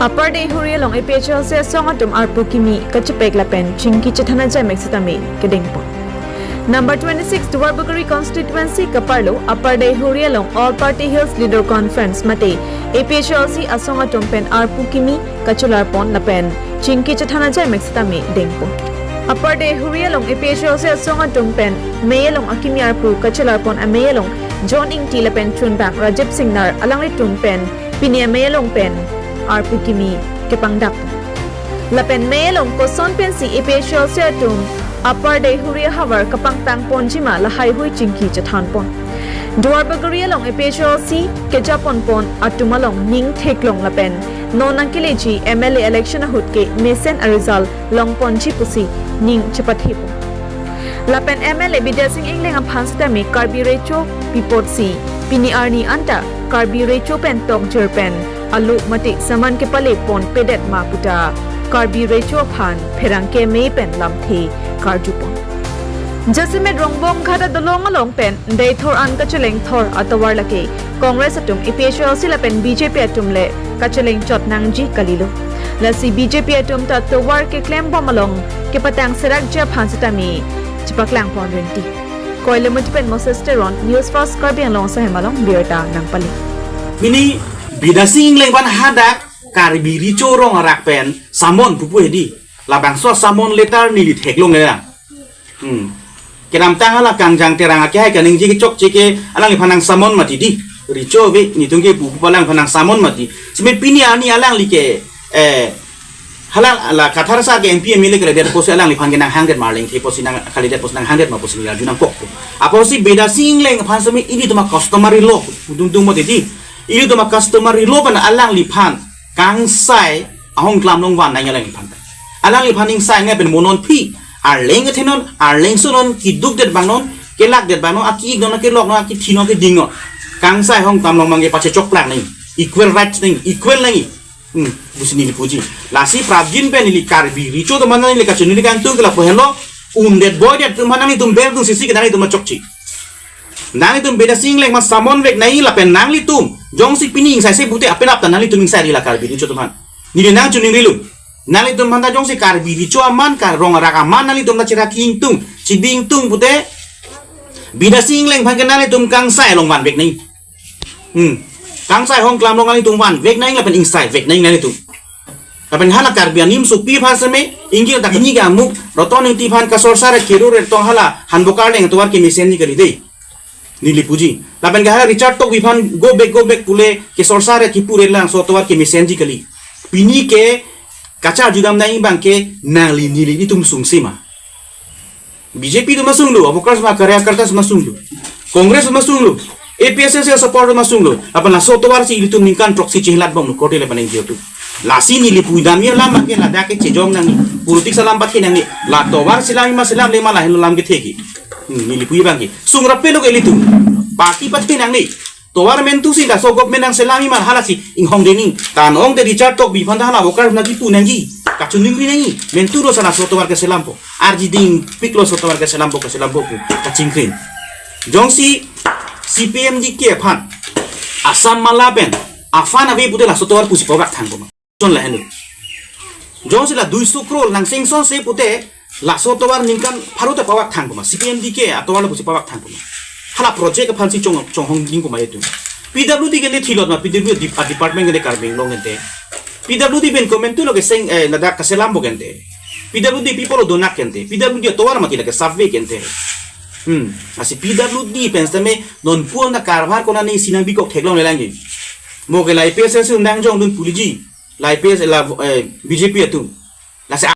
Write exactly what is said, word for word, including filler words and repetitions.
Upper Deihori along A P H L C asong atum arpu kimi kachepek lapen chingki chethan ajaimek sitame kedengpon. Number twenty-six Duarbagori constituency kaparlo Upper Deihori along All Party Hills Leader Conference mate A P H L C asong atum pen arpu kimi kachelarpon lapen chingki chethan ajaimek sitame dengpon. Upper Deihori along A P H L C asong atum pen mei along akimi arpu kachelarpon amei along John Ingti lapen chunbang Rajib Singnar alanglitum pen pini amei along pen arpu kimi kepangdak. Lapen mei along koson pensi A P H L C atum Upper Deihori ahavar kapangtang ponjima lahaihui chingki chethanpon. Duarbagori along A P H L C kejaponpon atum along ning theklong lapen non nangkeleji M L A election ahut ke mesen a-result longponji pusi ning chepathepon. Lapen M L A Bidya Sing Engleng aphan sitame Karbi Recho pi apotsi pini arni anta Karbi Recho pen tokjir pen alu mate saman kepale ponpedet ma puta Karbi Recho aphan pherangke mei pen lamthe karjupon. Jasemet Rongbong Ghat adolong along pen Deithor an kacheleng thor atovar lake Congress atum A P H L C lapen B J P atum le kacheleng chot nangji kalilo. Lasi B J P atum ta tovar keklembom along kepatang serakji aphan sitame chepaklangpon rinti. Koilemati pen Moses Teron, News First Karbi Anglong Sahem along birta nangpale. Pini Bidya Sing Engleng aphan hadak Karbi Recho rong arak pen summon pupu hedi. Labangso summon letter neli theklongle. Hmm. Kedamtang hala Kangjang Terang akehai kaningje kechokche ke alangliphan nangsummon mati di. Recho ave netum ke pupu alangliphan nangsummon mati. Sime pini arni alangli ke, eh, hala la Kathar sa ke M P M L A kalidet apotsi alangliphan ke nanghangdet ma arleng the apotsi nangkalidet apotsi nanghangdet ma pusi neli arju nangkok. Apotsi Bidya Sing Engleng aphan sime ilitum a-customary law, dungdung mati di. Ilitum a-customary law pen alangliphan kangsai ahong klam longvan nangji alangliphan. Alangliphan ingsai nge pen mo non aphi, arleng kethenon, arleng sonon, kedukdet abang non, kelakdet abang non, aki-ik non, kelok non, akithi non, keding non. Kangsai ahong klam long abang ke pachechoklang nangji, equal rights nangji, equal nangji. Hmm, pusi neli puji. Lasi prapjin pen neli Karbi Recho atum aphan neli kachiningri kangtung ke lapu henlo, undet boydet atum aphan nanglitum berdun sisi ke nanglitum machokche. Nanglitum Bidya Sing Engleng aphan summon vek nangji lapen nanglitum jongsi pini ingsaise pute apenap ta nanglitum ingsai ri la Karbi Recho atum aphan. Neli nangchiningrilo. Nanglitum aphan ta jongsi Karbi Recho aman, Kar rong arak aman nanglitum ta cheraki ingtung, chibi ingtung pute Bidya Sing Engleng aphan ke nanglitum kangsai along vanvek nangji. Hmm. Kangsai ahong klam long nanglitum vanvek nangji lapen ingsai vek nangji nanglitum. Lapen hala Karbi animsopi aphan seme ingkir tak ini ke amuk Roton Ingti aphan kasorsar kero retong hala Hanbokar along atovar kemesenji kali dei. Neli puji. Lapen ke hala Richard Tokbi aphan go back, go back pule kasorsar kipu relang so atovar kemesenji kali. Pini ke kacharjudam nangji abang ke nangli neli itum sungse ma. B J P atum asung lo, Workers ma karyakarta atum asung lo. Congress atum asung lo. A P H L C support atum asung lo. Lapen laso atovar si ilitum ningkan throksi chehilat bom lo korte le paneng jiotu. Lasi neli puidam ya lam ke ladak ke chejong nangji. Politics alam pathe nangji. La tovar selamji ma selamle ma lahenlo lam ketheki. Hmm, neli pui abang ke. Sungrape lo ke ilitum. Party pathe nangji. Tovar mentu si laso government nangselamji ma halasi inghongde nangji. Tan ong te Richard Tokbi aphan ta hala Workers na kipu nangji. Kachiningri nangji. Mentu lo sa laso tovar keselampo. Arjiding piklo so tovar keselampo, keselampo pu kachingkrin. Jongsi C P M D K aphan Assam mala pen aphan ave pute laso tovar pusi pavak thangpo ma. Son lahenlo. Jongsi la duiso crore nang sanction se pute laso tovar ningkan pharo te pavak thangpo ma. C P M D K atovar lo pusi pavak thangpo ma. Hala project aphansi chong, chonghong dingpo ma itum. P W D ke le thilot ma, P W D a department ke le Karbi Anglong ke te. P W D pen komentu lo ke seng, eh, ladak kaselampo ke te. P W D people lo donak ke te. P W D atovar mati lake subway ke te. Hmm. Lasi P W D pen seme non puan na karbar kona ni sinang bikok theklongle nangji. Mo ke la A P H L C undang jongdun puliji. La A P H L C la, eh, B J P atum. Lasi